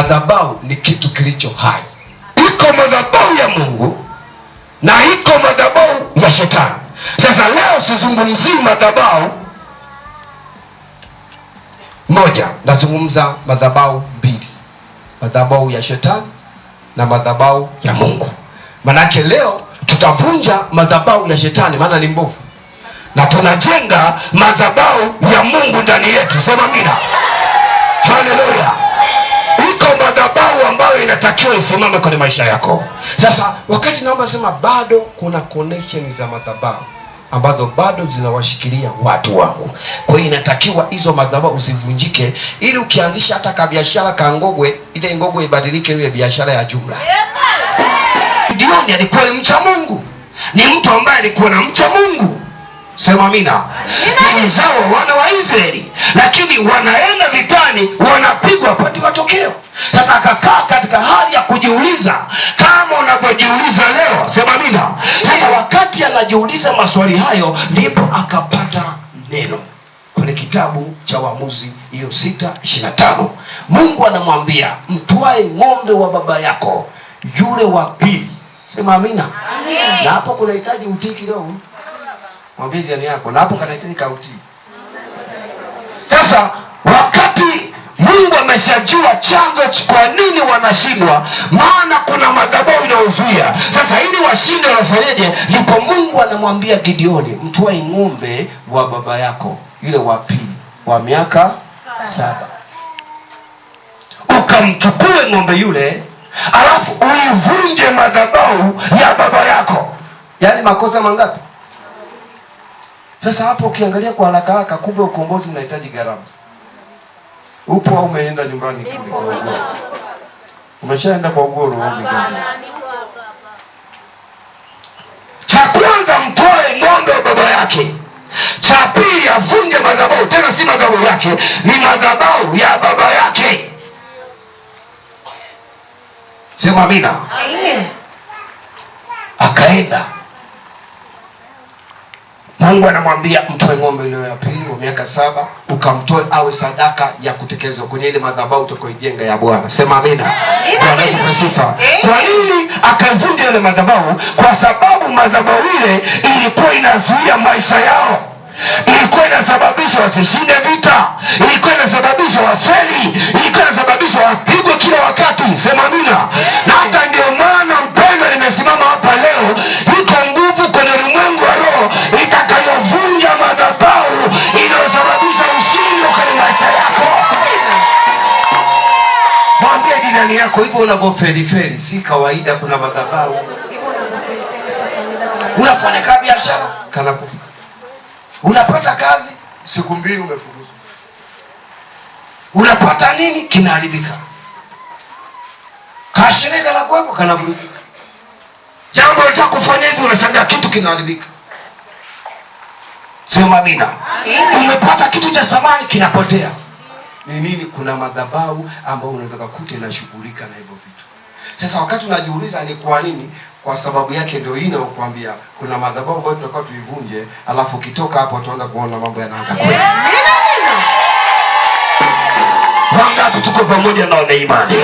Madhabahu ni kitu kilicho hai. Iko madhabahu ya Mungu na iko madhabahu ya shetani. Sasa leo sizungumzii madhabahu moja, nazungumza madhabahu mbili, madhabahu ya shetani na madhabahu ya Mungu. Manake leo tutavunja madhabahu ya shetani, maana ni mbovu, na tunajenga madhabahu ya Mungu ndani yetu. Sema amina, haleluya. Iko madhabahu ambayo inatakiwa isimame kwenye maisha yako. Sasa wakati naomba sema, bado kuna connection za madhabahu ambazo bado zinawashikilia watu wangu. Kwa hiyo inatakiwa hizo madhabahu zivunjike, ili ukianzisha hata ka biashara ka ngogwe, ile ngogwe ibadilike iwe biashara ya jumla. Gideoni alikuwa ni mcha Mungu, ni mtu ambaye alikuwa na mcha Mungu. Sema amina. Ni uzao wana wa Israeli, lakini wanaenda vitani, wanapigwa, wapati matokeo. Sasa akakaa katika hali ya kujiuliza kama unavyojiuliza leo. Sema amina. Sasa wakati anajiuliza maswali hayo, ndipo akapata neno kwenye kitabu cha Waamuzi hiyo 6:25. Mungu anamwambia mtwae ng'ombe wa baba yako yule wa pili. Sema amina. Na hapo kunahitaji utii kidogo. Mwambie jirani yako, na hapo kanahitaji kautii. Sasa wakati Mungu ameshajua chanzo kwa nini wanashindwa, maana kuna madhabahu inayozuia. Sasa ili washinde wanafanyaje? Ndipo Mungu anamwambia Gideoni, mtwae ng'ombe wa baba yako yule wa pili wa miaka 7, ukamchukue ng'ombe yule, alafu uivunje madhabahu ya baba yako. Yaani makosa mangapi? Sasa hapo ukiangalia kwa haraka haraka, kumbe ukombozi unahitaji gharama. Upo au umeenda nyumbani kule kwa ugoro? Umeshaenda kwa ugoro au umeganda? Cha kwanza mtoe ng'ombe wa baba yake. Cha pili avunje madhabahu, tena si madhabahu yake, ni madhabahu ya baba yake. Sema amina. Amen. Akaenda. Mungu anamwambia mtoe ng'ombe ile ya pili wa miaka 7, ukamtoe awe sadaka ya kutekezwa kwenye ile madhabahu utakayoijenga ya Bwana. Sema amina. Bwana Yesu asifiwe sifa. Kwa nini akavunja ile madhabahu? Kwa sababu madhabahu ile ilikuwa inazuia maisha yao, ilikuwa inasababisha wasishinde vita, ilikuwa inasababisha wafeli, ilikuwa inasababisha wapigwe kila wakati. Sema amina. Na hata ndio maana mpendwa, nimesimama hapa leo, iko nguvu kwenye ulimwengu wa roho itakayovunja madhabahu inayosababisha ushindi kwenye maisha yako. Mwambie jirani yako, hivyo unavyofelifeli si kawaida. Kuna madhabahu. Unafanya ka biashara kana kufa, unapata kazi siku 2 umefukuzwa, unapata nini kinaharibika, kashirika la kwepo kanavurugika, jambo unataka kufanya hivi unashangaa kitu kinaharibika. Sema amina. Umepata kitu cha samani kinapotea. Ni nini? Kuna madhabahu ambayo unaweza kukuta inashughulika na hivyo vitu. Sasa wakati unajiuliza ni kwa nini, kwa sababu yake ndio hii inayokuambia kuna madhabahu ambayo tutakuwa tuivunje, alafu ukitoka hapo utaanza kuona mambo yanaanza kwenda. Wangapi tuko pamoja na wana imani?